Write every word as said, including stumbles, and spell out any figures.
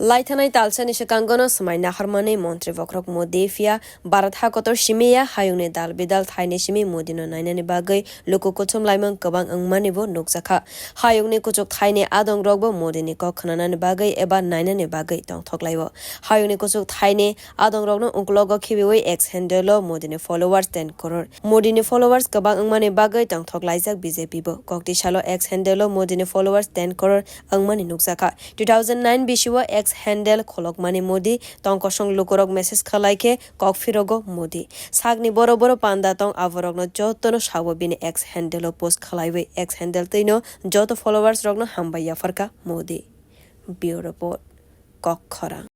Laithanai talsani swkango no swmai naharmani montri bokhorok Modi phiya Bharat hakotor simi ya hayungni dal bidal thaini simi Modi no nainani bagwi luku kuchum laimung kwbang wngmani bo nukjakha. Hayungni kuchuk thaini adongrokbo Modi ni kok khwnanani bagwi eba nainani bagwi tongthok laio. Hayungni kuchuk thaini adongrokno uklogo khibiwi X handle o Modi ni followers ten crore. Modi ni followers kwbang wngmani bagwi tongthok laijak B J P bo. Kokti salo X handle o Modi ni followers ten crore wngmani nukjakha. Two thousand nine bisio X handle kholokmani Modi tongkosong lukurok message khlai khe kok phirogo Modi. Sakni boro boro panda tong aborokno jotono sao bini X handle o post khlaiwi X handle twino joto followers rokno hambai yapharkha Modi. Bureau Report, Kok Khorang.